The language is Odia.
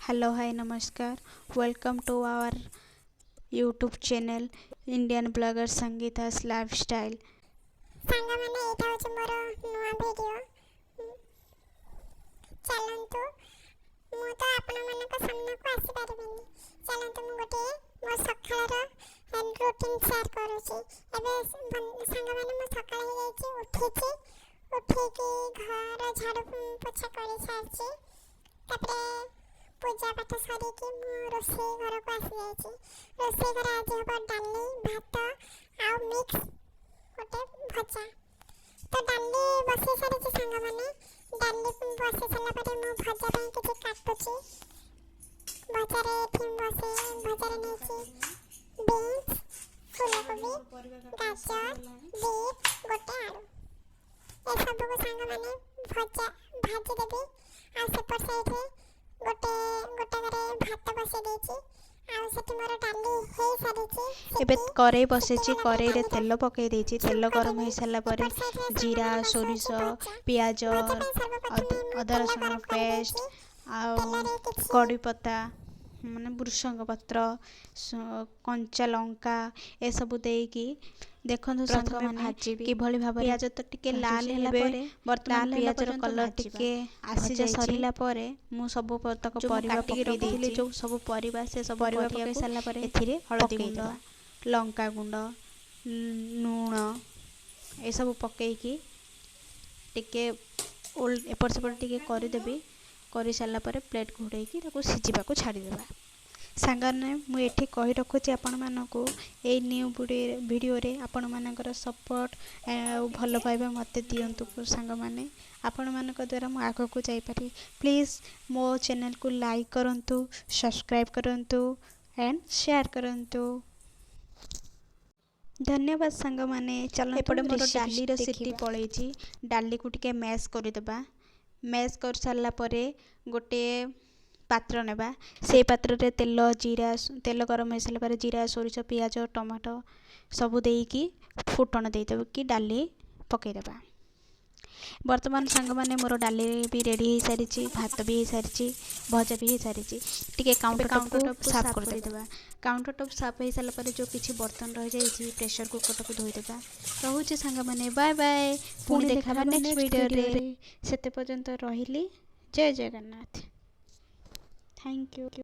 ହ୍ୟାଲୋ, ହାଇ, ନମସ୍କାର। Welcome to our YouTube channel, Indian Blogger Sangeeta's Lifestyle. ସାଙ୍ଗମାନେ, ଏଇଟା ହେଉଛି ମୋର ନୂଆ ଭିଡ଼ିଓ। ଚାଲନ୍ତୁ, ମୁଁ ତ ଆପଣମାନଙ୍କ ସାମ୍ନାକୁ ଆସିପାରିବିନି। ଚାଲନ୍ତୁ, ମୁଁ ଗୋଟିଏ ମୋ ସକାଳର ରୁଟିନ୍ ସେୟାର କରୁଛି। ଏବେ ସାଙ୍ଗମାନେ, ମୁଁ ସକାଳ ହେଇଯାଇଛି, ଉଠିଛି। ଉଠିକି ଘର ଝାଡ଼ୁ ପୋଛା କରିସାରିଛି। ତାପରେ ପୂଜା ପାଠ ସରିକି ମୁଁ ରୋଷେଇ ଘରକୁ ଆସିଯାଇଛି। ରୋଷେଇ ଘରେ ଆଜି ହେବ ଡାଲି, ଭାତ ଆଉ ମିକ୍ସ ଗୋଟେ ଭଜା। ତ ଡାଲି ବସେଇ ସାରିଛି ସାଙ୍ଗମାନେ। ଡାଲି ବସେଇ ସାରିଲା ପରେ ମୁଁ ଭଜା ପାଇଁ କିଛି କାଟୁଛି। ଭଜାରେ ଏଠି ବସେଇ ଭଜାରେ ନେଇଛି ବିନ୍ସ, ଫୁଲକୋବି, ଗାଜର, ବିଟ୍, ଗୋଟେ ଆଳୁ। ଏସବୁକୁ ସାଙ୍ଗମାନେ ଭଜା ଭାଜିଦେବି। ଆଉ ସେପଟ ସାଇଡ଼ରେ ଗୋଟେ ଗୋଟାକରେ ଭାତ ବସେଇ ଦେଇଛି ଆଉ ସେଠି ମୋର ଡାଲି ହେଇସାରିଛି। ଏବେ ସିଟି କରେଇ ବସେଇଛି। ସିଟି ଗଲା ପରେ କରେଇରେ ଡାଲିର ତେଲ ପକାଇ ଦେଇଛି। ତେଲ ଛୁଙ୍କ ଗରମ ଦେବି। ହେଇସାରିଲା ପରେ ଏପଟ ସାଇଡ଼ରେ ଜିରା, ସାଙ୍ଗମାନେ ସୋରିଷ, ବସେଇଛି ଭଜା। ପିଆଜ, ଭଜା ପାଇଁ ସର୍ବପ୍ରଥମେ ମୁଁ ଅଦା ତେଲ ରସୁଣ ଗରମ ପେଷ୍ଟ କରିଦେଇଛି। ଆଉ ତେଲରେ କିଛି କଡ଼ିପତା, ମାନେ ଭୃସଙ୍ଗ ପତ୍ର, କଞ୍ଚା ଲଙ୍କା ଏସବୁ ଦେଇକି ଦେଖନ୍ତୁ ପ୍ରଥମେ ସାଙ୍ଗମାନେ, ଭାଜିବି। କିଭଳି ଭାବରେ ପିଆଜ ତ ଟିକେ ଲାଲ ଭାଜୁଛି ହେଲା ଏବେ। ପରେ ବର୍ତ୍ତମାନ ଲାଲ ହେଲା ପିଆଜର ପର୍ଯ୍ୟନ୍ତ କଲର୍ ଭାଜିବା। ଟିକେ ଭଜା ଆସିଯାଇଛି। ସରିଲା ପରେ ମୁଁ ସବୁ ତକ ଯେଉଁ ମୁଁ ପରିବା କାଟିକି ପକାଇ ରଖିଥିଲି ଦେଇଛି। ଯେଉଁ ସବୁ ପରିବା, ସେ ସବୁ ପରିବା ପକାଇ ପରିବାକୁ ସାରିଲା ପରେ ଏଥିରେ ହଳଦୀ ଗୁଣ୍ଡ, ପକାଇଦେବା। ଲଙ୍କା ଗୁଣ୍ଡ, ଲୁଣ ଏସବୁ ପକାଇକି ଟିକେ ଏପଟ ସେପଟ ଟିକେ କରିଦେବି। କରିସାରିଲା ପରେ ପ୍ଲେଟ୍ ଘୋଡ଼େଇକି ତାକୁ ସିଝିବାକୁ ଛାଡ଼ିଦେବା। ସାଙ୍ଗମାନେ, ମୁଁ ଏଠି କହି ରଖୁଛି ଆପଣମାନଙ୍କୁ, ଏଇ ନ୍ୟୁ ଭିଡ଼ିଓରେ ଆପଣମାନଙ୍କର ସପୋର୍ଟ ଆଉ ଭଲ ପାଇବା ମୋତେ ଦିଅନ୍ତୁ ସାଙ୍ଗମାନେ। ଆପଣମାନଙ୍କ ଦ୍ୱାରା ମୁଁ ଆଗକୁ ଯାଇପାରିବି। ପ୍ଲିଜ୍ ମୋ ଚ୍ୟାନେଲକୁ ଲାଇକ୍ କରନ୍ତୁ, ସବସ୍କ୍ରାଇବ୍ କରନ୍ତୁ ଆଣ୍ଡ ସେୟାର କରନ୍ତୁ। ଧନ୍ୟବାଦ ସାଙ୍ଗମାନେ। ଚାଲନ୍ତୁ, ଏପଟେ ମୋର ରେସିପି ଡାଲିର ସିଟି ଦେଖିବା। ପଳେଇଛି। ଡାଲିକୁ ଟିକେ ମ୍ୟାଶ୍ କରିଦେବା। ମ୍ୟାଶ୍ କରିସାରିଲା ପରେ ଗୋଟିଏ ପାତ୍ର ନେବା। ସେଇ ପାତ୍ରରେ ତେଲ, ଜିରା, ତେଲ ଗରମ ହେଇସାରିଲା ପରେ ଜିରା, ସୋରିଷ, ପିଆଜ, ଟମାଟୋ ସବୁ ଦେଇକି ଫୁଟଣ ଦେଇଦେବ କି ଡାଲି ପକାଇଦେବା। ବର୍ତ୍ତମାନ ସାଙ୍ଗମାନେ, ମୋର ଡାଲି ବି ରେଡ଼ି ହେଇସାରିଛି, ଭାତ ବି ହେଇସାରିଛି, ଭଜା ବି ହେଇସାରିଛି। ଟିକେ ଏବେ କାଉଣ୍ଟର କାଉଣ୍ଟର ଟପ୍କୁ ଟପ୍କୁ ସାଫ୍ ସାଫ୍ କରିଦେବା। କରିଦେବା। କାଉଣ୍ଟର ଟପ୍ ସାଫ୍ ହେଇସାରିଲା ପରେ ଯେଉଁ କିଛି ବର୍ତ୍ତନ ରହିଯାଇଛି, ପ୍ରେସର କୁକରଟାକୁ ଧୋଇଦେବା। ରହୁଛି ସାଙ୍ଗମାନେ, ବାଏ ବାଏ। ପୁଣି ପୁଣି ଦେଖା ହେବା ଦେଖା ନେକ୍ସଟ ନେକ୍ସଟ ଭିଡ଼ିଓରେ। ଭିଡ଼ିଓରେ। ସେତେ ପର୍ଯ୍ୟନ୍ତ ରହିଲି। ଜୟ ଜଗନ୍ନାଥ। Thank you.